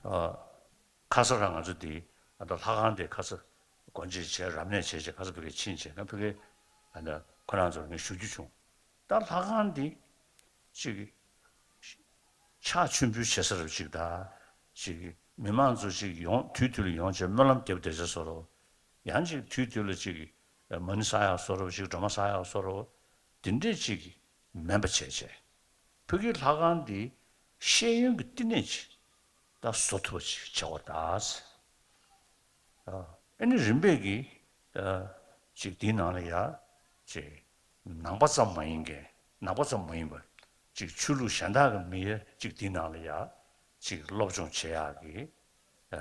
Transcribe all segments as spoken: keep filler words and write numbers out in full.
ཨ། ཁ་སང་རང་ང་ཚོ་འདི་ཨ་ད་ལྷ་ཁང་དེ་ཁ་སང་སྒོ་འབྱེད་བྱས། རབ་གནས་བྱས་བྱས། ཁ་སང་ཕ་གིར་ཕྱིན་བྱས། ང་ཕ་གིར་ཨ་ད་ཁོ་རང་ཚོར་ངས་ཞུ་རྒྱུ་བྱུང་། ད་ལྷ་ཁང་འདི་ཅིག་ཕྱག་མཆོད་འབུལ་བྱེད་ས་རུ་ཅིག་དང་། ཅིག་མི་མང་ཚོ་ཅིག་ཡོང་། དུས་དུས་ལ་ཡོང་བྱས་སྨོན་ལམ་རྒྱབ་བསྡད་ས་བཟོ་འདྲ། ཡང་ཅིག་དུས་དུས་ལ་ཅིག་མ་ཎི་བསག་ཡག་བཟོ་འདྲ། ཅིག་སྒྲོལ་མ་བསག་ཡག་བཟོ་འདྲ། དེ་འདྲས་ཅིག་མེད་པ་བྱས་བྱས། ཕ་གིའི་ལྷ་ཁང་འདི་ཤེས་ཡོན་གྱི་བསྟི་གནས་ཅིག་ད་བཟོ་ཐུབ་པ་ཅིག་བྱ་བ་ད། ཨ་ནི་རིམ་པས་ཀྱིས་ཨ་ཅིག་འདིའི་ནང་ལ་ཡ་ཅིག་ནང་པ་ཙམ་མ་ཡིན་མཁན། ནང་པ་ཙམ་མ་ཡིན་པ་ཅིག་ཆོས་ལུགས་གཞན་དག་གི་མི་ཡ་ཅིག་འདིའི་ནང་ལ་ཡ་ཅིག་སློབ་སྦྱོང་བྱེད་ཡག་གི། ཨ་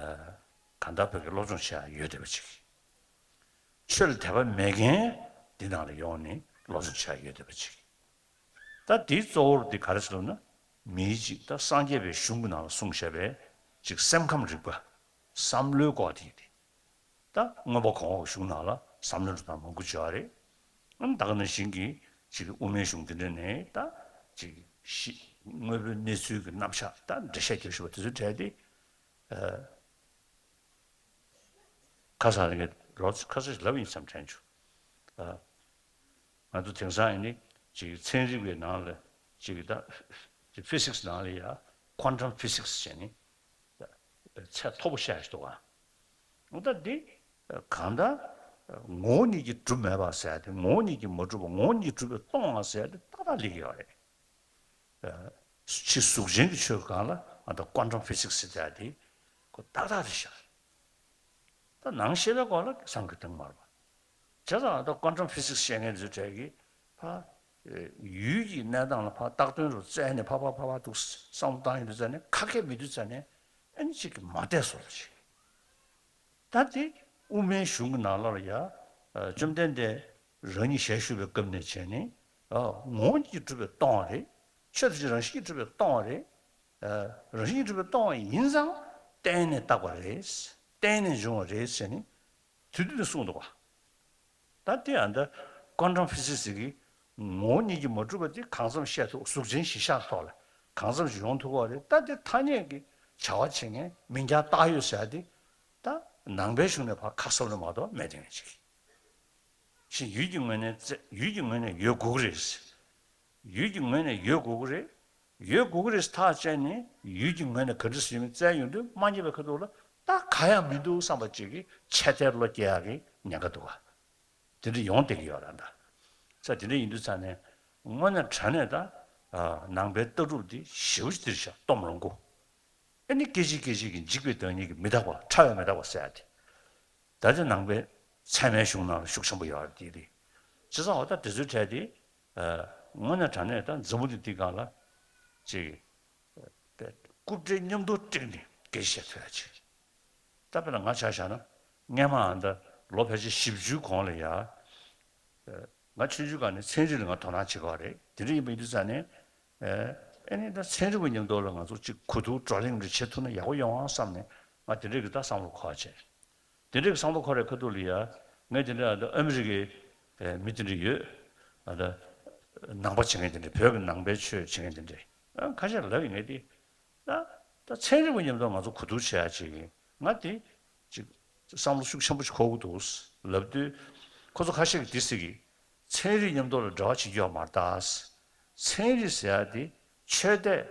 གང་ལྟར་བོད་ཀྱི་སློབ་སྦྱོང་བྱེད་ཡག་ཡོད་བསྡད་པ་ཅིག། ཆོས་ལ་དད་པ་མེད་མཁན་འདི་ནང་ལ་ཡོང་ནས་སློབ་སྦྱོང་བྱེད་ཡག་ཡོད་བསྡད་པ་ཅིག། ད་འདིའི་གཙོ་བོར་འདི་ག་རེ་ཟེར་ལབ་ན། མིའི་ཅིག་ད་སངས་རྒྱས་པའི་གཞུང་གི་ནང་ལ་གསུངས་བཞག་པའི་ཅིག་སེམས་ཁམས་རིག་པ། བསམ་བློའི་སྐོར་དེ་ཡིན་ཏེ། ད་མངོན་པ་གོང་འོག་གཞུང་ནང་ལ་བསམ་བློའི་འགྲོ་སྟངས་མང་པོ་ཡོད་རེད། ཨ་ནི་ད་ག་ནང་བཞིན་གྱི་ཅིག་དབུ་མའི་གཞུང་འདི་འདྲ་ནས་ད་ཅིག་གཞི་དངོས་པོའི་གནས་ཚུལ་གྱི་རྣམ་གཞག་ད་འགྲེལ་བཤད་རྒྱབ་བཞག་པ་དེ་ཚོའི་གྲས་དེ། ཨ། ཁ་སང་ནས་ལོ་ཁ་སང་ཞིག་ལབ་ཡིན་བསམ་དྲན་བྱུང་། ཨ། ང་ཚོ་དེང་སང་ཡིན་ནི་ཅིག་ཚན་རིག་པའི་ནང་ལ་ཅིག་ད་ཅིག་ཕི་སིག་སི་ནང་ལ་ཡ་ཀོན་ཊམ་ཕི་སིག་སི་བྱས་ནི་ཚད་མཐོ་པོ་བཤད་ཞིག་འདུག་ག། འོ་ད་འདི་གང་ལྟར་ངོ་བོ་ཉིད་ཀྱིས་གྲུབ་མེད་པ་ཟེར་ཏེ། ངོ་བོ་ཉིད་ཀྱིས་མ་གྲུབ་པ། ངོ་བོ་ཉིད་ཀྱིས་གྲུབ་པས་སྟོང་པ་ཟེར་ཏེ་ཏག་ཏག་སླེབས་ཀྱི་ཡོད་རེད། ཕྱི་གཟུགས་ཅན་གྱི་ཆོས་སྒང་ལ་ཨ་ད་ཀོན་ཊམ་ཕི་སིག་སི་ཟེར་ཡ་དེ་ཁོ་ཏག་ཏག་རེད་ཤག། ད་ནང་ཤེས་པའི་སྐོར་ལ་བསམ་གྱི་སྟེང་མར་བ། བྱས་ཙང་ཨ་ད་ཀོན་ཊམ་ཕི་སིག་སི་བཤད་མཁན་ཚོའི་གྲས་ཀྱིས་ཕ་ཡུལ་གྱི་གནས་སྟངས་ལ་ཕ་རྟག་དོན་རུ་བཙལ་ནས་ཕ་ཕ་ཕ་ཕ་འདུག་བསམ་བློ་བཏང་ཡོང་དུས་ཙ་ནས། ཁ་སྐད་མི་འདུག་ཙ་ནས་ཨ་ནི་གཅིག་གིས་མ་བསྡད་བཟོ་འདྲ་ཅིག། ད་དེ་དབུ་མའི་གཞུང་གི་ནང་ལོགས་ལ་ཡ། ཨ། བཅོམ་ལྡན་འདས་རང་ཉིད་ཞལ་བཞུགས་པའི་སྐབས་ནས་བྱས་ནས། ཨ། ངོ་བོ་ཉིད་ཀྱིས་གྲུབ་པས་སྟོང་པ་རེད། ཆོས་དང་ཆོས་ཅན་རང་བཞིན་གྱིས་གྲུབ་པས་སྟོང་པ་རེད། ཨ། རང་བཞིན་གྱིས་གྲུབ་པས་སྟོང་པ་ཡིན་ཙང་བརྟེན་ནས་བཏགས་པ་རེད། བརྟེན་ནས་འབྱུང་བ་རེད་ཟེར་ནས་དུས་དུས་ནས་གསུངས་འདུག་པ། ད་དེ་ཡང་ད་ཀོན་ཊམ་ཕི་སིག་སི་གི་ངོ་བོ་ཉིད་ཀྱིས་མ་གྲུབ་པ་དེ་གང་འཚམ་བཤད་ཐུབ། གཟུགས་ཅན་གཞི་བཞག་ཐོག་ལ་གང་འཚམ་ཞིག་ཡོང་ཐུབ་ཀྱི་རེད། ད་དེ་ཐ་སྙད་ཀྱི་བྱ་བ་བྱེད་མཁན་མིང་རྐྱང་བཏགས་ཡོད་ཟེར་ཡ་དེ། ད་ནང་པའི་གཞུང་ནས་ཕར་ཁ་གསབ་ལ་མ་གཏོགས་མེད་དེ་ངས་ཅིག་ཞིག་ཡུལ་གྱི་ངོས་ནས་བཙལ། ཡུལ་གྱི་ངོས་ནས་ཡོད་དགོས་ཀྱི་རེད། ཡུལ་གྱི་ངོས་ནས་ཡོད་དགོས་ཀྱི་རེད། ཡོད་དགོས་ཀྱི་རེད་ཐག་བཅད་ནས་ཡུལ་གྱི་ངོས་ནས་ག་འདྲ་ཞིག་བཙལ་ཡོང་དུས་མ་རྙེད་པའི་ཁ་ཐུག་ལ་ད་གང་ཡང་མི་འདུག་བསམ་པ་ཅིག་གིས་ཆད་ལྟའི་བློ་སྐྱེ་ཡག་གི་ཉེན་ཁ་འདུག་ག། དེ་འདྲ་ཡོང་བསྡད་ཀྱི་ཡོད་རེད་ད། ས་དེ་འདྲ་ཡིན་དུས་ཙ་ནས་དངོས་གནས་དྲང་གནས་ད། ཨ། ནང་པའི་ལྟ་གྲུབ་འདི་ཞེ་པོ་ཅིག་འདིར་བཞག་སྟོབས་རང་དགོས། ཨ་ནི་སྐད་ཅིག་སྐད་ཅིག་གིས་འཇིག་པའི་བདག་ཉིད་ཀྱིས་མི་རྟག་པ། ཕྲ་བས་མི་རྟག་པ་ཟེར་ཡ་དེ། ད་ལྟ་ནང་པའི་ཚད་མའི་གཞུང་ནང་ལ་ཤུགས་ཆེན་པོ་ཡོད་རེད་དེ་རེད། བྱས་ཙང་འོ་ད་དེ་ཚོའི་གྲས་དེ། ཨ། དངོས་གནས་དྲང་གནས་ད་འཛམ་བུ་གླིང་འདི་སྒང་ལ་ཅིག་པའི་རྐུབ་འདྲེ་མཉམ་དུ་བསྒྲིགས་ནས་སྐད་ཆ་བཤད་ཐུབ་ཡ་ཅིག། ད་དཔེར་ན་ང་ཆ་བཞག་ན་སྔས་མ་ཨ་ད་ལོ་ཕལ་ཆེར་བཞི་བཅུའི་གོང་ལ་ཡ། ཨ། ང་ཆུང་ཆུང་སྒང་ནས་ཚན་རིག་ལ་ང་དོ་སྣང་བྱེད་ཀྱི་ཡོད་རེད། དེ་འདྲ་ཡིན་པ་ཡིན་དུས་ཙ་ནས། ཨ། ཨ་ནི་ད་ཚན་རིག་པ་མཉམ་དུ་ལ་ང་ཚོ་ཅིག་གོ་བསྡུར་བགྲོ་གླེང་རེ་བྱེད་ཐུབ་ན་ཡག་པོ་ཡོང་ཨང་བསམ་ནས་ང་དེ་འདྲ་གི་ད་བསམ་བློ་འཁོར་བྱས། དེ་འདྲའི་བསམ་བློ་འཁོར་བའི་ཁ་ཐུག་ལ་ཡ། ངས་དེ་འདྲ་ཨ་ད་ཨ་མི་རི་ཀའི་མི་དེ་འདྲ་ཡོད། ཨ་ད་ནང་པ་བྱེད་མཁན་དེ་འདྲ། བོད་ཀྱི་ནང་པའི་ཆོས་བྱེད་མཁན་དེ་འདྲ། ཨ། ཁ་ཤས་ལབ་ཡིན། ངས་དེ་ད་ད་ཚན་རིག་པ་མཉམ་དུ་ང་ཚོ་གོ་བསྡུར་བྱེད་ཡ་ཅིག་ཡིན། ང་དེ་ཅིག་བསམ་བློ་ཤུགས་ཆེན་པོ་ཞིག་འཁོར་གྱི་འདུག་ལབ་དུས། ཁོ་ཚོ་ཁ་ཤས་ཀྱིས་དེ་ཟེར་གི། ཚན་རིག་མཉམ་དུ་ལ་འབྲེལ་བ་བྱེད་རྒྱུ་ཡོད་མ་རེད་ད། ཚན་རིག་ཟེར་ཡ་དེ་ཆོས་དད་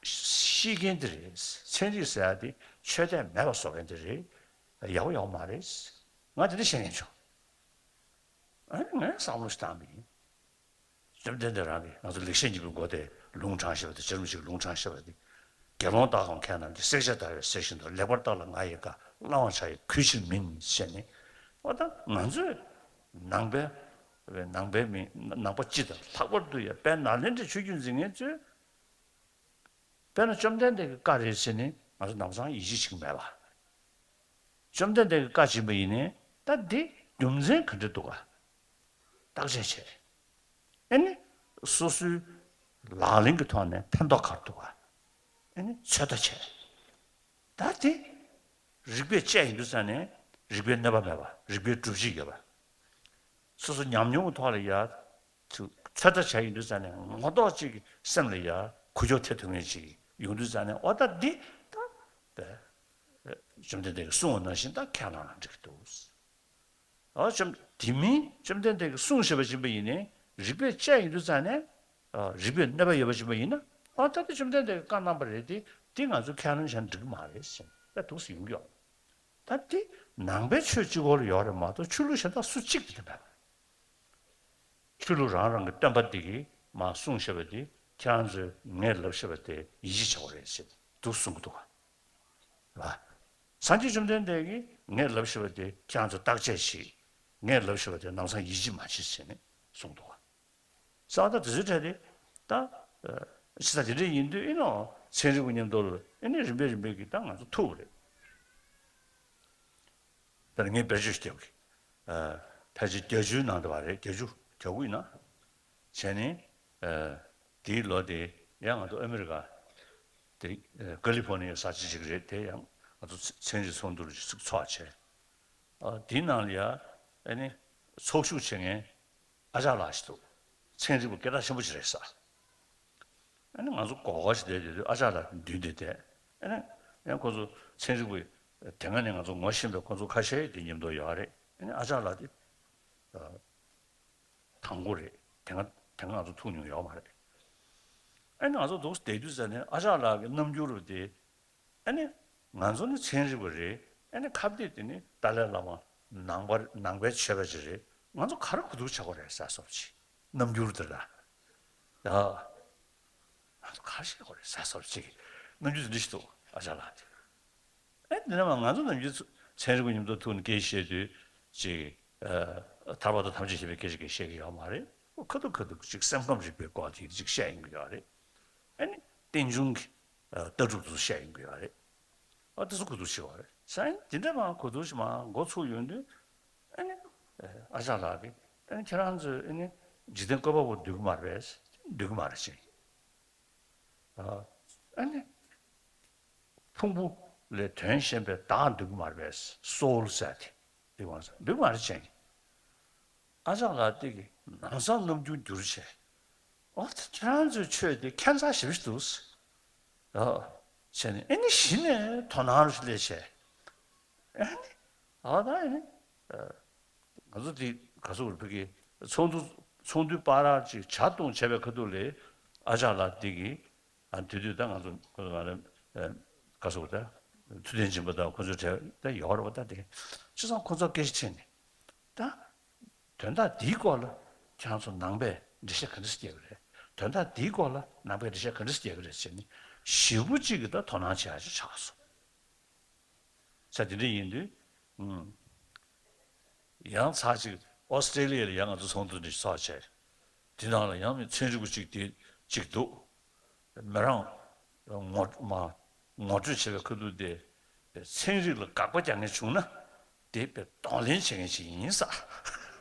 ཤེས་མཁན་དེ་རེད། ཚན་རིག་ཟེར་ཡ་དེ་ཆོས་དད་མེད་པ་བཟོ་མཁན་དེ་རེད། ཡག་པོ་ཡོད་མ་རེད། ང་དེ་འདྲ་བཤད་མཁན་བྱུང་། ཨ་ནི་ངས་བསམ་བློ་ཞིག་བཏང་པ་ཡིན། བཅོམ་ལྡན་འདས་རང་གིས། ང་ཚོ་ལེགས་བཤད་སྙིང་པོའི་མགོ་དེ་ལུང་དྲངས་བཞག་པ་དེ། རྗེ་རིན་པོ་ཆེས་ལུང་དྲངས་བཞག་པ་དེ། དགེ་སློང་དག་གམ་མཁས་རྣམས་ཀྱིས། བསྲེག་བཅད་ལྟ་བས་གཟིགས་བཞིན་དུ། ལེགས་པར་བརྟགས་ལ་ང་ཡི་བཀའ། བླང་བར་བྱ་ཡི་གུས་ཕྱིར་མིན། ཟེར་ནས། འོ་ད་ང་ཚོས་ནང་པའི་ནང་པའི་མི་ནང་པ་སྤྱི་དང་ལྷག་པར་དུ་ཡ་དཔལ་ནཱ་ལེནྡྲའི་ཆོས་བརྒྱུད་འཛིན་མཁན་ཚོས། དཔེར་ན་བཅོམ་ལྡན་འདས་ཀྱི་བཀའ་རེད་ཟེར་ནས་ང་ཚོ་ནམ་སང་ཡིད་ཆེས་བྱེད་ཀྱི་མེད་པ། བཅོམ་ལྡན་འདས་ཀྱི་བཀའ་བྱིན་པ་ཡིན་ནའི་ད་འདི་རྒྱུ་མཚན་ག་འདྲ་འདུག་ག། བརྟག་དཔྱད་བྱས། ཨ་ནི་སོ་སོའི་ལག་ལེན་གྱི་ཐོག་ནས་ཕན་ཐོགས་ག་རེ་འདུག་ག། ཨ་ནི་ཚོད་ལྟ་བྱས། ད་དེ་རིགས་པས་དཔྱད་ཡིན་དུས་ཙ་ནས་རིགས་པའི་གནོད་པ་མེད་པ། རིགས་པའི་སྒྲུབ་བྱེད་ཡོད་པ། སོ་སོ་ཉམས་མྱོང་གི་ཐོག་ལ་ཡ་ཚོད་ལྟ་བྱས་ཡིན་དུས་ཙ་ནས་ངོ་ཐོག་ཅིག་སེམས་ལ་ཡ་ཁུ་བྱུག་ཐེབས་ཐུབ་མཁན་ཅིག་ཡོང་དུས་ཙ་ནས། འོ་ད་འདི་ད་བས་ བཅོམ་ལྡན་འདས་ཀྱིས་གསུངས་པ་ནང་བཞིན་ད་ཁས་བླངས་ན་འགྲིག་གི་འདུག། ཨ་བཅོམ་དེ་མིན་བཅོམ་ལྡན་འདས་ཀྱིས་གསུངས་བཞག་པ་ཡིན་པ་ཡིན་ནའི་རིགས་པས་དཔྱད་ཡོང་དུས་ཙང་ནས། ཨ་རིགས་པས་གནོད་པ་ཡོད་པ་ཡིན་པ་ཡིན་ན། ཨ་ད་དེ་བཅོམ་ལྡན་འདས་ཀྱིས་བཀའ་གནང་པ་རེད་དེ། དེ་ང་ཚོས་ཁས་ལེན་བྱས་ན་འགྲིག་གི་མ་རེད་ཟེར་ནས་ད་འདུག་སེ་ཡོང་གི་ཡོད། ད་དེ་ནང་པའི་ཆོས་གཅིག་པོ་ལ་ཡོད་རེད་མ་གཏོགས་ཆོས་ལུགས་གཞན་དག་སུ་གཅིག་དེ་འདྲ་མེད་པ། ཆོས་ལུགས་རང་རང་གི་སྟོན་པ་འདི་གིས་མར་གསུངས་བཞག་པ་དེ་ཁྱེད་རང་ཚོས་ངས་ལབ་བཞག་པ་དེ་ཡིད་ཆེས་བྱ་དགོས་རེད་ཟེར་འདུག་གསུང་གི་འདུག་ག། སངས་རྒྱས་བཅོམ་ལྡན་འདས་ཀྱིས་ངས་ལབ་བཞག་པ་དེ་ཁྱེད་རང་ཚོས་བརྟག་དཔྱད་བྱེད། ངས་ལབ་བཞག་པ་དེ་ལམ་སང་ཡིད་ཆེས་མ་བྱེད་ཟེར་ནས་གསུངས་འདུག་ག། ས་ད་དེ་ཚོའི་གྲས་དེ་ད་ཕྱི་ས་དེ་འདྲ་ཡིན་དུས་ཨེ་ནོ་ཚན་རིག་པ་མཉམ་དུ་ལ་ཨེ་ནི་རིམ་པས་རིམ་པས་ཀྱིས་ད་ང་ཚོ་ཐུག་པ་རེད། ད་ནི་ངས་བེད་སྤྱོད་བརྒྱབ་གི། ཨ་ཕལ་ཆེར་བརྒྱད་ཅུའི་ནང་དུ་བ་རེད། བརྒྱད་ཅུ་གྱ་དགུ་ཡིན་ན། བྱས་ནས་ཨ་དེའི་ལོ་དེ་ཡང་ང་ཚོ་ཨ་མི་རི་ཀ་དེ་ཨ་ཀ་ལི་ཕོར་ནི་ཡའི་ས་ཆ་ཅིག་རེད། དེ་ཡང་ང་ཚོ་ཚན་རིག་ཚོགས་འདུ་ལ་ཅིག་ཚུགས་ཚོགས་བྱས། ཨ་དེའི་ནང་ལ་ཡ་ཨ་ནི་ཚོགས་ཞུགས་བྱེད་མཁན་ཨ་ཅག་ལགས་ཤིག་འདུག། ཚན་རིག་པ་སྐད་གྲགས་ཆེན་པོ་ཅིག་རེད་ས། ཨ་ནི་ང་ཚོ་སྒོར་སྒོར་ཞིག་བསྡད་དེ་དུས་ཨ་ཅག་ལགས་མདུན་དེ་བསྡད། ཨ་ནི་ཡང་ཁོ་ཚོ་ཚན་རིག་པ་དེ་སྔ་ནས་ང་ཚོ་ངོ་ཤེས་པའི་ཁོ་ཚོ་ཁ་ཤས་དེ་མཉམ་དུ་ཡོད་རེད། ཨ་ནི་ཨ་ཅག་ལགས་དེ་དང་པོ་རེད། དེ་སྔ་དེ་སྔ་ང་ཚོ་ཐུག་མྱོང་ཡོད་མ་རེད། ཨ་ནི་ང་ཚོ་འདུག་བསྡད་དུས་ཙ་ནས་ཨ་ཅག་ལགས་ཀྱི་རྣམ་འགྱུར་དེ། ཨ་ནི་ང་ཚོ་ནི་ཚན་རིག་པ་རེད། ཨ་ནི་ཁ་གཏད་དེ་ནི་ཏཱ་ལའི་བླ་མ་ནང་པ་ནང་པའི་ཆོས་པ་ཅིག་རེད། ང་ཚོ་ག་རེ་གོ་བསྡུར་བྱ་དགོས་རེད་ཟེར་སོགས་ཅིག་རྣམ་འགྱུར་དེ་ལ། ཡ། ང་ཚོ་ག་རེ་བྱེད་དགོས་རེད་ཟེར་སོགས་ཅིག་རྣམ་འགྱུར་དེ་འདྲ་ཞིག་འདུག་ཨ་ཅག་ལགས་དེ། ཨ་དེ་ནས་མ་ང་ཚོ་ནམ་རྒྱུན་ཚན་རིག་པ་མཉམ་དུ་ཐུག་ནས་སྐད་ཆ་བཤད་དུས་ཅིག་ཨ་ཐར་པ་དང་ཐམས་ཅད་མཁྱེན་པའི་སྐད་ཆ་གིས་བཤད་ཀྱི་ཡོད་མ་རེད། ཁ་ཐུག་ཁ་ཐུག་ཅིག་སེམས་ཁམས་རིག་པའི་སྐོར་དེ་ཅིག་བཤད་ཡོང་གི་ཡོད་རེད། ཨ་ནི་རྟེན་འབྱུང་གི་ཨ་ལྟ་གྲུབ་དེ་ཚོ་བཤད་ཡོང་གི་ཡོད་རེད། ཨ་དེ་ཚོ་གོ་བསྡུར་བྱེད་པ་རེད། ས་ཡིན་དེ་འདྲ་མ་གོ་བསྡུར་ཞིག་མ་འགོ་ཚུགས་ཡོང་དུས། ཨ་ནི་ཨ་ཅག་ལགས་ཀྱིས་ཨ་ནི་ཁྱེད་རང་ཚོས་ཨ་ནི་འཇིག་རྟེན་བཀོད་པ་པོ་འདོད་ཀྱི་མ་རེད་པས། འདོད་ཀྱི་མ་རེད་ཅེས། ཨ་ནི་ཕུང་པོ་ལས་དོན་གཞན་པའི་བདག་འདོད་ཀྱི་མ་རེད་པས། སོལ་ཟེར་དེ་འདོད་ཀྱི་མ་རེད་ཟེར། འདོད་ཀྱི་མ་རེད་ཅེས། ཨ་ཅག་ལགས་དེ་གིས་ནང་སང་རྣམ་འགྱུར་འགྱུར་བྱས། ཨོ་ད་ཁྱེད་རང་ཚོའི་ཆོས་དེ་ཁྱད་མཚར་ཞེ་པོ་ཞིག་འདུག། ཨོ། བྱས་ནས་ཨེ་ནི་གཞི་ནས་དོ་སྣང་རུ་སླེབས་བྱས། ཨེ་ནི། ཨོ་ད་ཨེ་ནི། ཨ་ང་ཚོ་དེ་ག་ཚོད་རེད་ཕ་གི་ཚོགས་འདུ་ཚོགས་འདུའི་བར་ཅིག་ཇ་བཏུང་བྱས་པའི་ཁ་ཐུག་ལ་ཨ་ཅག་ལགས་དེ་གིས། ཨ་དེ་དུས་ད་ང་ཚོ་ཁོ་ཚོ་ང་རང་ཨ་ག་ཚོད་ད་ཐུབ་བསྟན་སྦྱིན་པ་དང་ཁོ་ཚོའི་གྲས་ད་ཡོད་རེད་པ། ད་དེ་བྱས་ཙང་ཁོ་ཚོ་སྐད་ཆ་དྲིས་ནས་ད། དོན་དག་འདིའི་སྐོར་ལ་ཁྱེད་རང་ཚོ་ནང་པས་འགྲེལ་བཤད་ག་འདྲ་ཞིག་རྒྱག་གི་རེད། དོན་དག་འདིའི་སྐོར་ལ་ནང་པས་འགྲེལ་བཤད་ག་འདྲ་ཞིག་རྒྱག་གི་རེད་ཟེར་ནས་ཞེ་པོ་ཅིག་གིས་ད་དོ་སྣང་བྱེད་ཡག་ཅིག་ཆགས་སོང་། ས་དེ་འདྲ་ཡིན་དུས། ཨུམ། ཡང་ཚར་གཅིག་ཨོ་སི་ཀྲེ་ལི་ཡ་ལ་ཡང་ང་ཚོ་ཚོགས་འདུ་འདྲ་ཞིག་ཚོགས་བྱས། དེ་ནང་ལ་ཡང་མི་ཚན་རིག་པ་གཅིག་དེ་གཅིག་འདུག། མི་རང་ངོ་མ་ངོ་སྤྲོད་བྱས་པའི་ཁ་ཐུག་དེ་ཚན་རིག་ལ་དགག་པ་རྒྱག་མཁན་བྱུང་ན་དེ་དཔེ་གདོང་ལེན་བྱེད་མཁན་ཞིག་ཡིན་ས།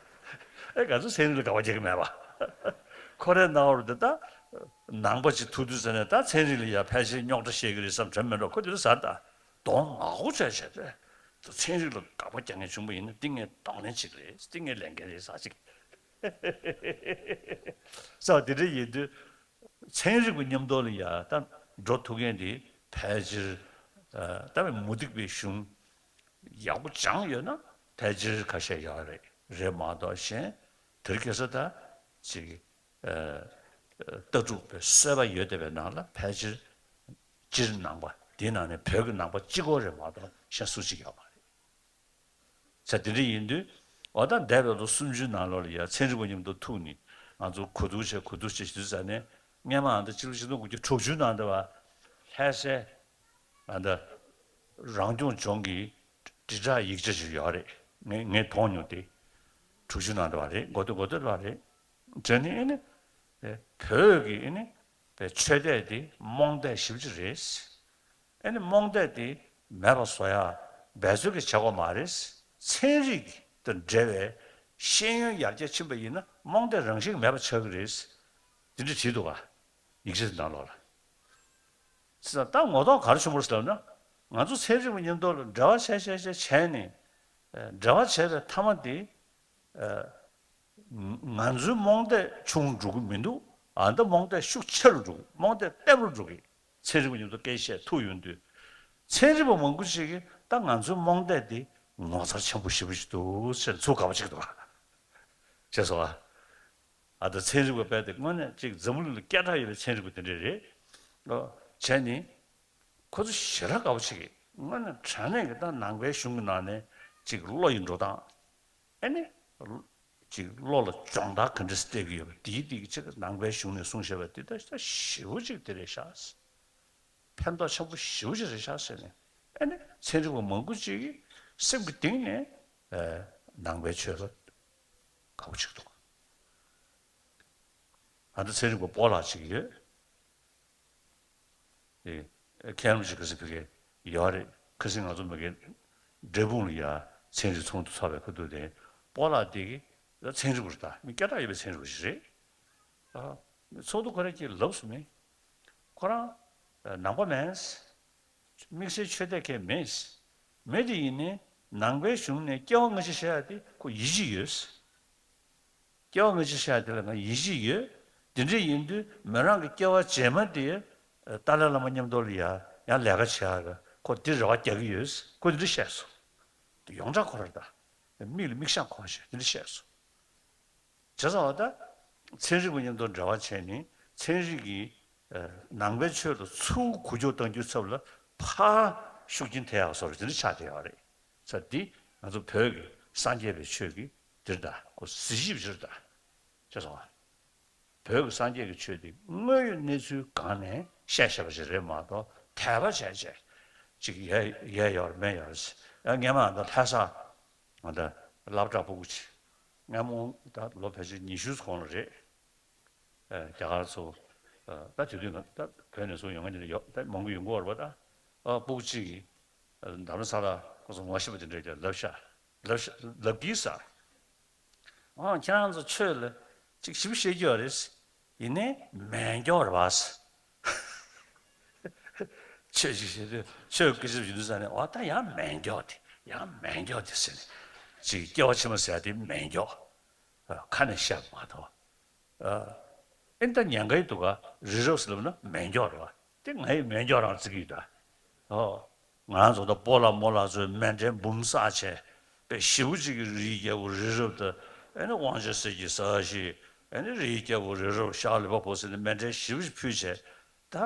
ཨེ་ག་ཚོད་ཚན་རིག་ལ་དགག་པ་རྒྱག་གི་མེད་པ། ཁོ་རའི་སྣང་བར་དེ་ད་ནང་པ་ཅིག་ཐུག་དུས་ཙ་ནས་ད་ཚན་རིག་ལ་ཡ་ཕལ་ཆེར་རྙོག་དྲ་བཤད་ཀྱི་རེད་བསམ་དྲན་མེད་འགྲོ། ཁོ་དེ་འདྲ་ཟེར་ད་གདོང་ནག་པོ་བྱས་བྱས་ཏེ། ད་ཚན་རིག་ལ་དགག་པ་རྒྱག་མཁན་བྱུང་པ་ཡིན་ན་འདི་ངས་གདོང་ལེན་བྱེད་ཀྱི་རེད། འདི་ངས་ལས་འགན་རེད་ཟེར་ཅིག། ས་དེ་འདྲ་ཡིན་དུས། ཚན་རིག་པ་མཉམ་དུ་ལ་ཡ་ད་འགྲོ་ཐུབ་མཁན་དེ་ཕལ་ཆེར་ཨ་ད་མུ་སྟེགས་པའི་གཞུང་ཡག་པོ་སྦྱངས་ཡོད་ན་ཕལ་ཆེར་ཁ་ཤས་ཡོད་རེད། རེད་མ་གཏོགས་གཞན་དེ་རིང་ཁ་སང་ད་ཅིག་ཨ་ལྟ་གྲུབ་པའི་གསོལ་བ་ཡོད་བསྡད་པའི་ནང་ལ་ཕལ་ཆེར་སྤྱིར་ནང་པ་དེའི་ནང་ནས་བོད་ཀྱི་ནང་པ་གཅིག་པོ་རེད་མ་གཏོགས་གཞན་སུ་གཅིག་ཡོད་མ་རེད། ས་དེ་འདྲ་ཡིན་དུས། འོ་ད་འདས་པའི་ལོ་སུམ་ཅུའི་ནང་ལོགས་ལ་ཡ་ཚན་རིག་པ་མཉམ་དུ་ཐུག་ནས་ང་ཚོ་གོ་བསྡུར་བྱས་གོ་བསྡུར་བྱས་ཞུས་ཙང་ནས་སྔན་མ་ཨ་ད་ཕྱི་ལོ་ཆིག་སྟོང་དགུ་བརྒྱ་དྲུག་ཅུ་ནང་དུ་བ་ལྷ་སའི་ཨ་ད་རང་སྐྱོང་ལྗོངས་ཀྱི་དྲིལ་བསྒྲགས་ཡིག་ཆ་ཞིག་ཡོད་རེད། ངས་ངས་མཐོང་མྱོང་སྟེ། དྲུག་ཅུ་ནང་དུ་བ་རེད། འགོ་སྟོད་འགོ་སྟོད་ལ་རེད། དེ་ནས་ཨ་ནི་བོད་ཀྱི་ཨ་ནི་ཆོས་དད་དེ་རྨོངས་དད་ཞེ་པོ་ཅིག་རེད། ཨ་ནི་རྨོངས་དད་དེ་མེད་པ་བཟོ་ཡ་འབད་རྩོལ་གྱིས་བྱེད་དགོས་མ་རེད། ཚན་རིག་དང་འབྲེལ་བའི་ཤེས་ཡོན་ཡར་རྒྱས་ཕྱིན་པ་ཡིན་ན་རྨོངས་དད་རང་བཞིན་གྱིས་མེད་པ་ཆགས་ཀྱི་རེད། དེ་འདྲ་བྲིས་འདུག་ག། ཡིག་ཆ་དེ་ནང་ལོགས་ལ། ཙང་ད་ངོ་ཐོག་ག་རེ་བྱུང་བ་རེད་ཟེར་ན། ང་ཚོ་ཚན་རིག་པ་མཉམ་དུ་ལ་འབྲེལ་བ་བྱས་བྱས་བྱས་བྱས་ནས། འབྲེལ་བ་བྱས་པའི་མཐའ་མ་དེ། ང་ཚོའི་རྨོངས་དད་ཆུང་འགྲོ་གི་མི་འདུག། ཨ་ད་རྨོངས་དད་ཤུགས་ཆེ་རུ་འགྲོ་གི། རྨོངས་དད་བརྟན་པོ་རུ་འགྲོ་གི། ཚན་རིག་པ་མཉམ་དུ་སྐད་བཤད་ཐུག་ཡོང་དུས། ཚན་རིག་པ་མང་པོ་ཞིག་གིས་ ད་ང་ཚོའི་རྨོངས་དད་དེ་ངོ་མཚར་ཆེན་པོ་ཞེ་པོ་ཞིག་འདུག་ཟེར་ཚུར་དགའ་པོ་ཅིག་འདུག་བ། ཤེས་སོང་ཨ། ཨ་ད་ཚན་རིག་པ་དཔེ་དེ་དངོས་གནས་ཅིག་འཛམ་བུ་གླིང་ལ་སྐད་གྲགས་ཡོད་པའི་ཚན་རིག་པ་དེ་འདྲས་རེད། ཨོ། བྱས་ནས་ཁོ་ཚོ་ཞེ་དྲག་དགའ་པོ་བྱེད་ཀྱི། དངོས་གནས་དྲང་གནས་ཀྱི་ད་ནང་པའི་གཞུང་གི་ནང་ནས་ཅིག་བློ་ཡི་འགྲོ་སྟངས། ཨེ་ནི། ཅིག་བློ་ལ་སྦྱོང་བརྡར་ག་འདྲས་སྟེར་གྱི་ཡོད་པ་དེའི་སྟེང་གི་ཅིག་ནང་པའི་གཞུང་ནས་གསུངས་བཞག་པ་དེ་ད་ཞེ་པོ་ཅིག་དེ་རེད་ཤག་ཕན་ཐོགས་ཆེན་པོ་ཞེ་པོ་ཅིག་རེད་ཤག་ཟེར་ནས། ཨེ་ནི་ཚན་རིག་པ་མང་པོ་ཅིག་གིས་སེམས་ཀྱི་གཏིང་ནས་ཨེ་ནང་པའི་ཆོས་ལ་དགའ་པོ་ཅིག་འདུག་ང་ཚོ་ཚན་རིག་པ་སྤོ་ལགས་ཅིག་ཡོད། དེ་མཁན་རིན་པོ་ཆེ་ཁ་སང་ཕ་གིར་ཡོད་རེད། ཁ་སང་ང་ཚོ་མ་གིར་འབྲས་སྤུངས་ལ་ཡ་ཚན་རིག་ཚོགས་འདུ་ཚོགས་པའི་ཁ་ཐུག་དེ་སྤོ་ལགས་དེ་གིས་ཚན་རིག་པ་རེད། ད་མི་སྐད་གྲགས་ཡོད་པའི་ཚན་རིག་པ་ཞིག་རེད། ཨ། ཚོགས་འདུ་ཁོ་རང་གིས་ལབ་སོང་མེད། ཁོ་རང་ནང་པ་མིན། དམིགས་བསལ་ཆོས་དད་མཁན་མིན། མི་དེ་ཡིན་ནའི་ནང་པའི་གཞུང་ནས་སྐྱེ་བ་སྔ་ཕྱི་བཤད་ཡ་དེ་ཁོ་ཡིད་ཆེས་ཡོད། སྐྱེ་བ་སྔ་ཕྱི་བཤད་ཡ་དེ་ལ་ང་ཡིད་ཆེས་ཡོད། དེ་འདྲ་ཡིན་དུས་མོ་རང་གི་སྐྱེ་བ་རྗེས་མ་དེ་ཏཱ་ལའི་བླ་མ་མཉམ་དུ་ལ་ཡ་ཡང་ལས་ཀ་བྱེད་ཡ་ཁོ་དེ་རེ་བ་རྒྱག་གི་ཡོད། ཁོ་དེ་འདྲ་བཤད་སོང་། དེ་ཡོངས་གྲགས་ཁོ་རང་ད་མིག་ལ་མིག་ཤེལ་གོན་བྱས་དེ་འདྲ་བཤད་སོང་། བྱས་ཙང་བ་ད། ཚན་རིག་པ་མཉམ་དུ་འབྲེལ་བ་བྱས་ནས་ཚན་རིག་གིས་ཨ་ནང་པའི་ཆོས་ལ་ཚུར་འགུལ་སྐྱོད་གཏང་རྒྱུའི་ཚབ་ལ་ཕར་ཤུགས་རྐྱེན་ཐེབས་ཡག་བཟོ་འདྲ་དེ་འདྲ་ཆགས་བསྡད་ཡོད་རེད། ས་འདི་ང་ཚོ་བོད་ཀྱི་སངས་རྒྱས་པའི་ཆོས་ཀྱི་འདིར་ད་ཁོ་གཟི་བརྗིད་ཕྱིར་ད། ཅེས་སོང་བ། བོད་ཀྱི་སངས་རྒྱས་ཀྱི་ཆོས་འདི་དངོས་ཡོད་གནས་ཚུལ་སྒང་ནས་བཤད་བཤད་པ་ཞིག་རེད་མ་གཏོགས་དད་པ་བྱས་བྱས་ཅིག་ཡས་ཡས་ཡོད་མེད་ཡོད་ཟེར། ཡང་སྔན་མ་ང་ཚོ་ལྷ་ས་ང་ཚོ་སློབ་གྲྭ་ཕྲུ་གུ་ཅིག་སྔ་མོ་ད་ལོ་ཕལ་ཆེར་ཉི་ཤུ་གོང་ལ་རེད། ཨ་རྒྱ་གར་ཚོ་ཨ་ད་དེ་དུས་ང་ད་བོད་ནས་སུ་ཡོང་མཁན་དེ་འདྲ་ཡོད་ད་མང་པོ་ཡོང་གི་ཡོད་རེད་པ། ད་ཨ་ཕྲུ་གུ་གཅིག་གིས་ཨ་འཛམ་གླིང་ས་ལ་ཁོ་ཚོ་ངོ་ཤེས་པ་དེ་འདྲ་ཀྱང་ལབ་ཤག་ལབ་ཤག་ལབ་ཀྱིས་ཟེར། ཨ་ཁྱེད་རང་ཚོ་ཆོས་ལ་ཅིག་ཞིབ་བཤད་རྒྱུ་ཡོད་རེད། ཡིན་ནའི་མེད་མགྱོགས་རེད་པ། ཆོས་ཅིག་བཤད་དུས་ཆོས་སྐད་ཆ་ཞུ་དུས་ས་ནས་ཨ་ད་ཡང་མེད་མགྱོགས་དེ་ཡང་མེད་མགྱོགས་དེ་ཟེར་ནས་ཅིག་སྐྱེ་བ་ཕྱི་མ་ཟེར་ཡ་དེ་མེད་མགྱོགས། ཨ་ཁ་ནས་བཤད་པ་མ་གཏོགས། ཨ་ཨེ་ད་ཉན་གི་འདུག་ག་རི་རབ་ཟེར་ལབ་ན་མེད་མགྱོགས་རེད་པ། དེ་ང་ཡི་མེད་མགྱོགས་རང་བརྩི་གི་ཡོད་ད། ཨོ། ང་རང་ཚོ་ད་སྤོ་ལགས་རྨོ་ལགས་ཚོས་མཎྜལ་འབུམ་བསགས་བྱས་དཔེ་ཞེ་པོ་ཅིག་གི་རིའི་རྒྱལ་པོ་རི་རབ་དང་ཨེ་ནི་དབང་ཆེན་གསེར་གྱི་ས་གཞི་ཨེ་ནི་རིའི་རྒྱལ་པོ་རི་རབ་ཤར་ལུས་པ་པོ་ཟེར་ནས་མཎྜལ་ཞེ་པོ་ཅིག་ཕུལ་བྱས་ད་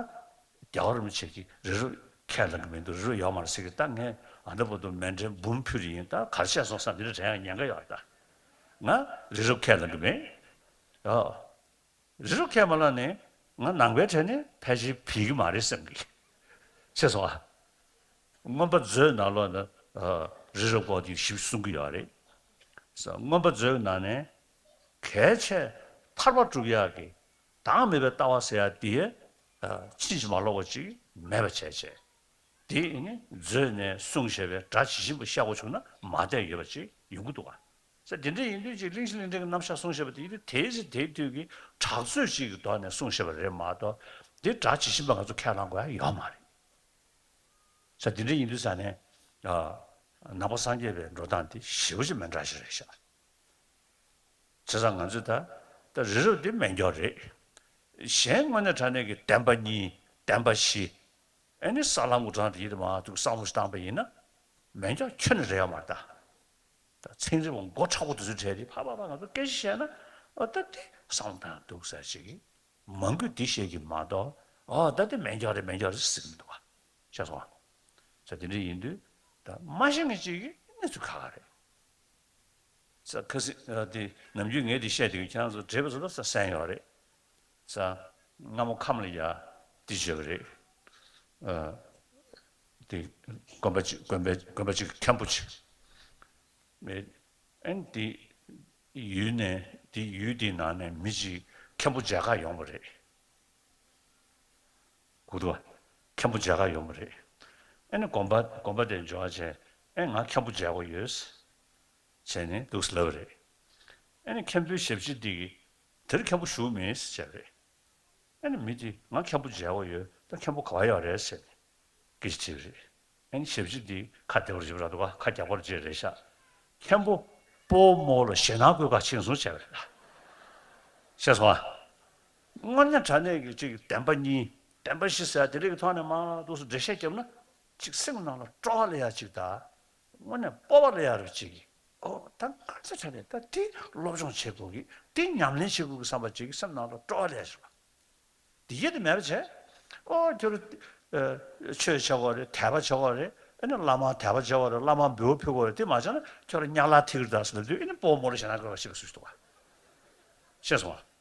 རྒྱལ་བ་རིན་པོ་ཆེ་གིས་རི་རབ་ཁས་བླངས་གི་མི་འདུག་རི་རབ་ཡོད་མ་རེད་ཟེར་གི་ད་ངས་ཨ་ནི་བར་དུ་མཎྜལ་འབུམ་ཕུལ་རེ་ཡིན་ད་ག་རེ་བྱས་སོང་བསམ་དེ་འདྲ་དྲན་ཡང་ཉན་གི་ཡོད་ད། ང་རི་རབ་ཁས་བླངས་གི་མེད། ཨོ། རི་རབ་ཁས་མ་བླངས་ནས་ང་ནང་པའི་གྲས་ནས་ཕལ་ཆེར་བུད་ཀྱི་མ་རེད་བསམ་གི། ཤེས་སོང་ཨ། མངོན་པ་མཛོད་ནང་ལོགས་ན་ཨ་རི་རབ་སྐོར་དེ་ཞིབ་གསུང་གི་ཡོད་རེད། མངོན་པ་མཛོད་ནང་ནས་གལ་ཆེ་ཐར་པ་སྒྲུབ་ཡག་གི་བདག་མེད་པའི་ལྟ་བ་ཟེར་ཡག་དེ་ཨ་ཕྱིན་ཅི་མ་ལོག་པ་ཅིག་མེད་པ་བྱས་བྱས། དེ་ནི་མཛོད་ནས་གསུངས་བཞག་པའི་སྒྲ་ཇི་བཞིན་པ་བཤད་དགོས་བྱུང་ན་མ་བསྡད་ཡོད་པ་ཅིག་ཡོང་གི་འདུག་ག་ས་དེ་འདྲ་ཡིན་དུས་ཅིག་གླེང་གཞི་གླེང་འབྲས་ཀྱི་རྣམ་གཞག་གསུངས་བཞག་པ་དེ་ཡིན་དུས་དེའི་ཚེ་དེའི་དུས་ཀྱི་གྲགས་ཚོད་ཅིག་གི་ཐོག་ནས་གསུངས་བཞག་པ་རེད་མ་གཏོགས་དེ་སྒྲ་ཇི་བཞིན་པ་ང་ཚོ་ཁས་བླངས་དགོས་ཡ་ཡོད་མ་རེད། ས་དེ་འདྲ་ཡིན་དུས་ས་ནས་ཨ་ནང་པ་སངས་རྒྱས་པའི་འགྲོ་སྟངས་དེ་ཞེ་པོ་ཅིག་མི་འདྲ་ཞིག་རེད་ཤག་བྱས་ཙང་ང་ཚོས་ད་ད་རི་རབ་འདི་མེད་མགྱོགས་རེད། གཞན་དངོས་གནས་དྲང་གནས་ཀྱི་བདེན་པ་གཉིས་བདེན་པ་བཞི་ཨེ་ནི་ས་ལམ་དབུ་སྐྲངས་དེ་ཡིད་དུ་མ་འདུག་བསམ་བློ་ཞིག་བཏང་པ་ཡིན་ན་མེད་མགྱོགས་ཁྱོན་ནས་རེད་ཡོད་མ་རེད་ད། ད་ཚན་རིག་པ་མགོ་མཁྲེགས་པོ་དེ་ཚོའི་གྲས་དེ་ཕ་ཕ་ཕ་ང་ཚོ་སྐད་ཆ་བཤད་ན་ཨོ་ད་དེ་བསམ་བློ་བཏང་འདུག་ཟེར་ཞིག་གིས་མང་པོས་དེ་བཤད་ཀྱི་མ་གཏོགས་ཨོ་ད་དེ་མེད་མགྱོགས་རེད་མེད་མགྱོགས་རེད་ཟེར་གྱི་མི་འདུག་བ། ཤེས་སོང་ཨ། ས་དེ་འདྲ་ཡིན་དུས་ད་མ་ཤེས་མཁན་ཅིག་གིས་གནས་ཚུལ་ཁག་ཁག་རེད། ས་ཁ་སི་ཨ་དེ་ནམ་རྒྱུན་ངས་དེ་བཤད་དུས་ཁྱེད་རང་ཚོ་བགྲེས་པ་ཚོ་ད་ས་གསན་ཡོད་རེད། ས་སྔ་མོ་ཁམས་ལ་ཡ་དེ་བརྗོད་པ་རེད། ཨ་དེ་དགོན་པ་ཅིག་དགོན་པའི་དགོན་པ་ཅིག་མཁན་པོ་ཅིག་མེད། ཨན་དེ་ཡུལ་ནས་དེ་ཡུལ་དེའི་ནང་ནས་མི་ཅིག་མཁན་པོ་མཇལ་ཁ་ཡོང་བ་རེད། གོ་འདུག་བ། མཁན་པོ་མཇལ་ཁ་ཡོང་བ་རེད། ཨ་ནི་དགོན་པ་དགོན་པ་དེར་འབྱོར་བ་བྱས་ཨེ་ང་མཁན་པོ་མཇལ་དགོས་ཡོད། བྱས་ནས་འདུག་སེ་ལབ་པ་རེད། ཨ་ནི་མཁན་པོའི་ཞབས་ཕྱི་དེ་གིས་དེར་མཁན་པོ་བཞུགས་མེད་ཟེར་བྱས་པ་རེད། ཨ་ནི་མི་དེས་ང་མཁན་པོ་མཇལ་དགོས་ཡོད་ད་མཁན་པོ་ག་པར་ཡོད་རེད་ཟེར་ནས་སྐད་ཆ་དྲིས་པ་རེད། ཨ་ནི་ཞབས་ཕྱི་དེས་ཁ་བདེ་པོར་བྱེད་པ་ར་འདུག་ག་ཁ་རྒྱག་པོ་བྱས་རེད་ཤག་མཁན་པོ་སྤོ་བོ་རྨོ་ལ་ཞེད་སྣང་སྐུལ་ག་ཕྱིན་སོང་བྱས་པ་རེད། ཤེས་སོང་ཨ། དངོས་གནས་དྲང་གནས་ཀྱི་ཅིག་བདེན་པ་གཉིས་བདེན་པ་བཞི་ཟེར་དེ་རིགས་ཀྱི་ཐོག་ནས་མར་འདུག་སེ་འགྲེལ་བཤད་བརྒྱབ་ན་ ཅིག་སེམས་ནང་ལ་སྤྲོ་བ་སླེབས་ཡ་ཅིག་དང་། དངོས་གནས་སྤོབས་པ་སླེབས་ཡ་རུ་ཅིག་ཨོ་ད་ང་ཚོ་ཆ་ནས་ད་དེ་སློབ་སྦྱོང་བྱེད་དགོས་ཀྱི། དེ་ཉམས་ལེན་བྱེད་དགོས་ཀྱི་བསམ་པ་ཅིག་སེམས་ནང་ལ་སྤྲོ་བ་སླེབས་ཡ་ཅིག་བ། དེ་ཡེ་དེ་མེད་པ་བྱས། ཨོ་ཁྱོད་ར་ཆོས་བྱེད་དགོས་རེད། དད་པ་བྱེད་དགོས་རེད། ཨ་ནི་བླ་མ་དད་པ་བྱེད་དགོས་རེད། བླ་མ་འབུལ་བ་ཕུལ་དགོས་རེད། དེ་མ་བྱས་ན་ཁྱོད་ར་གཉའ་ལག་ཐིག་རེད་ཟེར་ལབ་དུས། ཨ་ནི་སྤོབས་མོ་རེ་བྱས་ན་དགོས་པ་ཞིག་ལ་སུ་ཞིག་འདུག་བ། ཤེས་སོང་བ།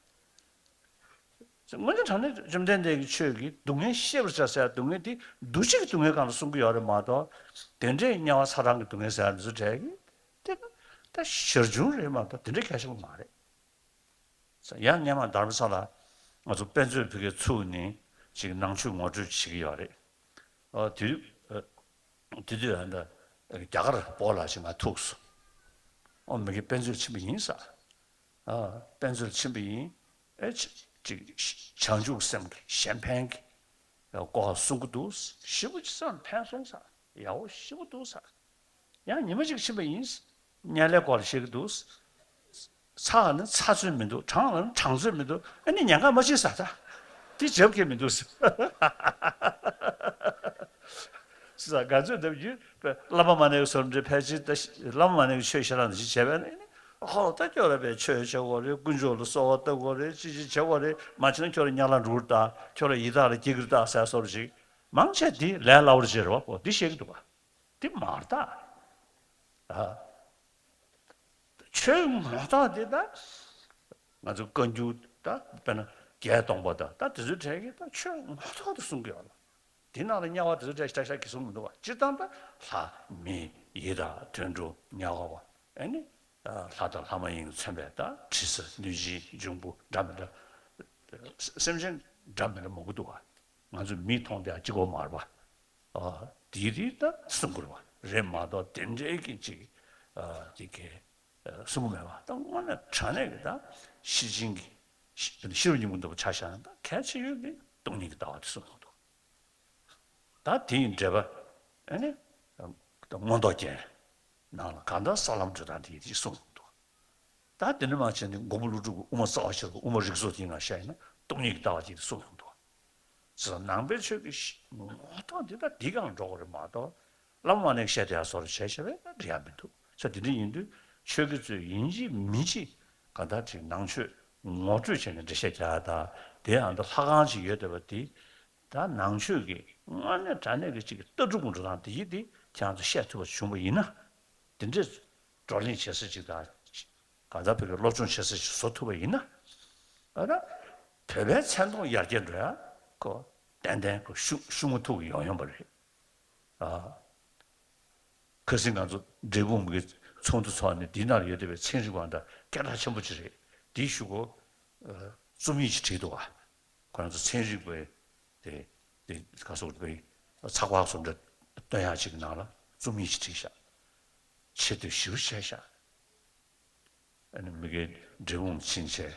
དངོས་གནས་དྲང་གནས་བཅོམ་ལྡན་འདས་ཀྱིས་ཆོས་ཀྱི་སྡུག་བསྔལ་ཤེས་པར་བྱ་ཟེར་ཡ། སྡུག་བསྔལ་དེ་འདུ་བྱེད་ཀྱི་སྡུག་བསྔལ་སྒང་ལ་གསུང་གི་ཡོད་རེད་མ་གཏོགས། དེ་འདྲའི་དམྱལ་བ་ཚ་གྲང་གི་སྡུག་བསྔལ་ཟེར་ཡ་འདི་ཚོ་གྲས་ཀྱི་དེ་ད་ཞར་བྱུང་རེད་མ་གཏོགས་དེ་འདྲའི་གལ་ཆེན་པོ་མ་རེད། ཡང་སྔོན་མ་དྷ་རམ་ས་ལ་ང་ཚོ་དཔེ་མཛོད་ཕ་གིར་ཚུགས་ནས་ཅིག་ནང་ཆོས་ངོ་སྤྲོད་བྱེད་ཀྱི་ཡོད་རེད། ཨ་དེ་དུས་ཨ་དེ་དུས་ཨ་ད་རྒྱ་གར་བོད་ལ་ཅིག་ང་ཐུག་སོང་། ཨོ་མི་གི་དཔེ་མཛོད་ཕྱིན་པ་ཡིན་ས། ཨ་དཔེ་མཛོད་ཕྱིན་པ་ཡིན། ཨེ་ཅིག་ཅིག་བྱང་ཆུབ་སེམས་ཀྱི་གཞན་ཕན་གྱི་སྐོར་གསུང་གི་འདུག། ཞེ་པོ་ཅིག་སེམས་ཕན་སོང་ས། ཡག་པོ་ཞེ་པོ་འདུག་ས། ཡང་ཉི་མ་གཅིག་ཕྱིན་པ་ཡིན། དམྱལ་བའི་སྐོར་ལ་བཤད་ཀྱི་འདུག། ཚ་བ་ནི་ཚ་ཚོད་མི་འདུག། གྲང་བ་ནི་གྲང་ཚོད་མི་འདུག། ཨ་ནི་ཉེན་ཁ་མ་ཕྱིན་ས་ད། དེ་འཇབ་ཁེལ་མི་འདུག་ཟེར། ས་ང་ཚོས་འདབ་རྒྱུ་བླ་མ་མ་ཎི་གི་ཟུར་འདྲེ་ཕལ་ཆེར་ད་བླ་མ་མ་ཎི་གི་ཆོས་ཤེས་རང་འདི་བྱས་པས་ནི། ཧོ་ད་ཁྱོད་ར་པའི་ཆོས་བྱེད་དགོས་རེད། དཀོན་མཆོག་ལ་གསོལ་བ་བཏབ་དགོས་རེད། ཅི་ཅི་བྱེད་དགོས་རེད། མ་བྱས་ན་ཁྱོད་ར་དམྱལ་ལ་འགྲོ་གི་རེད་ད། ཁྱོད་ར་ཡི་དྭགས་ལ་སྐྱེ་གི་རེད་ད་ཟེར་སོར་ཞིག་མང་ཆེ་འདི་ལས་སླ་བོར་བྱེད་རེད་བ། འོ་འདི་བཤད་ཀྱི་འདུག་བ། འདི་མ་རེད་ད། ཨ། ཆོས་ངོ་ཐོག་འདི་ད། ང་ཚོ་བཀའ་འགྱུར་ད་དཔེར་ན་བརྒྱད་སྟོང་པ་དང་ད་དེ་ཚོའི་གྲས་ཀྱིས་ད་ཆོས་ངོ་ཐོག་ཏུ་གསུང་གི་ཡོད་ལ། དེ་ནང་ལ་དམྱལ་བ་དེ་ཚོའི་གྲས་ཤ་ཤ་གི་གསུང་མི་འདུག་བ། སྤྱིར་བཏང་ད་ལྷ་མི་ཡི་དྭགས་དུད་འགྲོ་དམྱལ་བ་བ། ཨ་ནི་ལྷ་དང་ལྷ་མ་ཡིན་གྱིས་མཚོན་པའི་ད་དྲི་ཟ་གནོད་སྦྱིན་འབྱུང་པོ་འདྲ་མི་འདྲ། སེམས་ཅན་འདྲ་མི་འདྲ་མང་པོ་འདུག་བ། ང་ཚོས་མིག་མཐོང་དེ་གཅིག་པོ་མ་རེད་པ། ཨ་དེའི་རིགས་ད་གསུང་དགོས་པ་རེད་མ་གཏོགས་དེ་འདྲའི་གི་ཅིག་ཨ་དེ་གའི་ཨ་གསུང་གི་མེད་པ། ད་དངོས་གནས་དྲང་གནས་ཀྱི་ད་ཤེར་ཕྱིན་གྱི་ཤེར་ཕྱིན་ཤེས་རབ་སྙིང་པོ་འདུས་པ་ཆ་བཞག་ན་ད་གལ་ཆེ་ཤོས་དེ་སྟོང་ཉིད་ཀྱི་ལྟ་བ་དེ་གསུང་གི་འདུག། ད་དེ་ཡི་འགྲེལ་པ་ཨ་ནི་ད་མངོན་རྟོགས་རྒྱན་ནང་ལ་གང་ལྟར་ས་ལམ་སྒྲོན་སྟངས་དེ་ཡི་དེ་གསུང་གི་འདུག། ད་དེ་འདྲ་མ་བྱས་ནས་མགོན་པོ་ཀླུ་སྒྲུབ་ཀྱི་དབུ་མ་རྩ་བ་ཤེས་རབ་དབུ་མ་རིགས་ཚོགས་དེའི་ནང་བཤད་ཡིན་ན་སྟོང་ཉིད་ཀྱི་ལྟ་བ་ཅིག་གསུངས་ཡོང་འདུག། ཟེར་ན་ནང་པའི་ཆོས་ཀྱི་ངོ་ཐོག་འདི་ད་འདི་གང་འགྲོ་གི་རེད་མ་གཏོགས། བླ་མ་མ་ཎི་བཤད་དེ་ཡ་སོར་བྱས་བྱས་པས་ད་འགྲིག་ཡ་མི་འདུག། ས་དེ་འདྲ་ཡིན་དུས་ཆོས་ཀྱི་རྩོད་ཡིན་གཅིག་མིན་གཅིག་ག་ད་ཅིག་ནང་ཆོས་ངོ་སྤྲོད་བྱས་ནས་འགྲེལ་བཤད་རྒྱག་ཡ་ད། དེ་ཡང་ད་ལྷ་ཁང་ཅིག་ཡོད་བསྡད་པ་དེ། ད་ནང་ཆོས་ཀྱི་དངོས་གནས་དྲང་གནས་ཀྱི་ཅིག་ལྟ་གྲུབ་ཀྱི་འགྲོ་སྟངས་དེ་ཡིན་དེ་ཁྱེད་རང་ཚོ་བཤད་ཐུབ་པ་བྱུང་བ་ཡིན་ན། དེ་འདྲའི་བགྲོ་གླེང་བྱེད་ས་ཅིག་དང་། གང་ལྟར་བོད་ཀྱི་སློབ་སྦྱོང་བྱེད་ས་ཞིག་བཟོ་ཐུབ་པ་ཡིན་ན། ཨ་ན། བོད་པའི་མཚན་མཐོང་ཡར་རྒྱས་འགྲོ་ཡ་ཁོ་ཏན་ཏན་ཁོ་ཤུ་ཤུ་མུ་ཐུག་ཡོང་ཡོང་པ་རེད། ཨ། ཁ་སང་ང་ཚོ་འབྲས་སྤུངས་གི་ཚོགས་འདུ་ཚོགས་ནས་འདི་ནང་ཡོད་བསྡད་པའི་ཚན་རིག་པ་འདྲ་སྐད་གྲགས་ཆེན་པོ་ཅིག་རེད། དེའི་གཞུག་གུ་ཨ་རྩོམ་ཡིག་ཅིག་བྲིས་འདུག་ག། ཁོ་རང་ཚོ་ཚན་རིག་པའི་དེ་དེ་ག་སོགས་པའི་ཚགས་པར་སོགས་འདྲ་སྟོན་ཡག་ཅིག་གི་ནང་ལ་རྩོམ་ཡིག་ཅིག་བྲིས་ཤག། ཆེ་བསྟོད་ཞེ་པོ་བྱས་ཤག། ཨ་ནི་མི་གའི་འབྲས་སྤུངས་ཕྱིན་བྱས་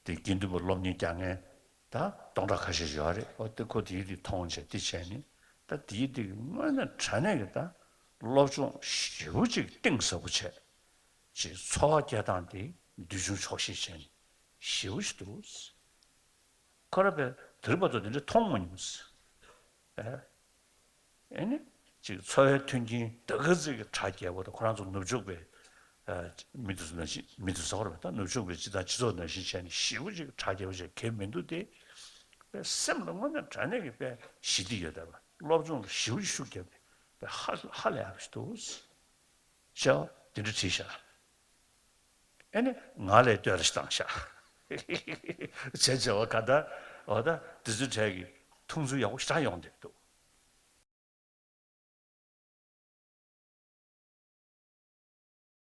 དེ་དགེ་འདུན་པ་སློབ་གཉེར་རྒྱག་མཁན་ད་སྟོང་ཕྲག་ཁ་ཤས་ཡོད་རེད། ཨོ་དེ་ཁོ་དེའི་དེ་མཐོང་བྱས་དེ་བྱས་ནས་ད་དེའི་དེ་དངོས་གནས་དྲང་གནས་ཀྱི་ད་སློབ་སྦྱོང་ཞེ་པོ་ཅིག་གཏིང་ཟབ་པོ་བྱས་ཅིག་འཚོ་བ་སྐྱེལ་སྟངས་དེ་འདུལ་བྱུང་ཆོག་ཤེས་བྱས་ནས་ཞེ་པོ་ཞིག་འདུག། ཁོ་ར་པས་དེ་རིང་བར་དུ་དེ་འདྲ་མཐོང་མ་མྱོང་ཟེར། ཨེ། ཨེ་ནི། ཅིག་འཚོ་བའི་མཐུན་རྐྱེན་ད་ག་ཙིག་གི་གྲ་རྒྱས་པོ་དང་ཁོ་རང་ཚོ་ནུབ་ཕྱོགས་པའི་ཨ་མི་དེ་ཚོ་ནང་བཞིན་མི་དེ་ཚོ་ཟེར་བ་རེད་པ། ད་ནུབ་ཕྱོགས་པའི་སྤྱི་དང་སྤྱི་ཚོགས་ནང་བཞིན་བྱས་ནས་ཞེ་པོ་ཅིག་གྲ་རྒྱས་པོ་བྱས་གལ་མི་འདུག་སྟེ། པའི་སེམས་ལ་དངོས་གནས་དྲང་གནས་ཀྱི་པའི་ཞི་བདེ་ཡོད་བསྡད་པ། སློབ་སྦྱོང་ལ་ཞེ་པོ་ཅིག་ཤུགས་བརྒྱབ་ནས་པའི་ཧ་ཧ་ལས་ཡག་པོ་ཞིག་འདུག། ཤེས་བ་དེ་འདྲ་བྲིས་ཤག། ཨེ་ནི་ང་ལས་ལྟོས་ར་ཞིག་བཏང་ཤག། བྱས་བྱས་པ་ག་ད་འོ་ད་དེ་ཚོའི་གྲས་ཀྱི་མཐོང་ཚུལ་ཡག་པོ་ཞེ་དྲག་ཡོང་བསྡད་འདུག།